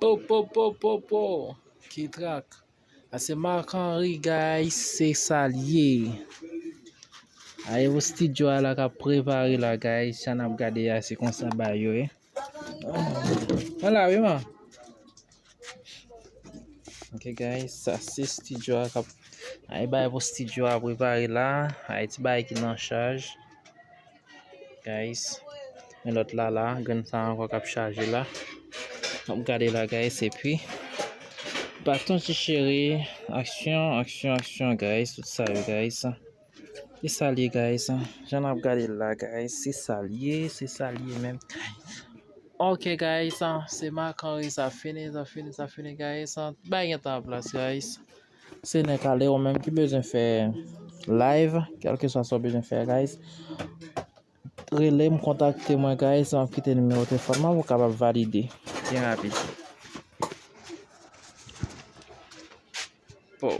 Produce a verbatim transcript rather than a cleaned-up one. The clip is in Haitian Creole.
Po, po, po, po, po. Ki trak. A se Marc Henry, guys, se sa l ye. A e pou studio a la k ap prepare la, guys. Jan n ap gade a, se konsa bagay yo ye. Wala, wi, man. Ok, guys, sa se studio a k ap, a e bagay pou studio a prepare la. A e ti bagay ki nan chaj. Guys, men lòt la la, grenn sa ankò k ap chaje la. N ap gade la, guys, epi baton ti cheri, aksyon, aksyon, aksyon, guys, tout sa yo, guys. Se sa l ye, guys. Jan n ap gade l la, guys, se sa l ye, se sa l ye menm. Ok, guys, se Marc Henry, sa fini, sa fini, sa fini, guys. Bay gen tan an plas, guys. Se nèg ale ou menm ki bezwen fè live, kèlkeswa sa w bezwen fè, guys. Rele m, kontakte mwen, guys, m ap kite nimewo telefòn mwen pou w kapab valide byen rapid. Po.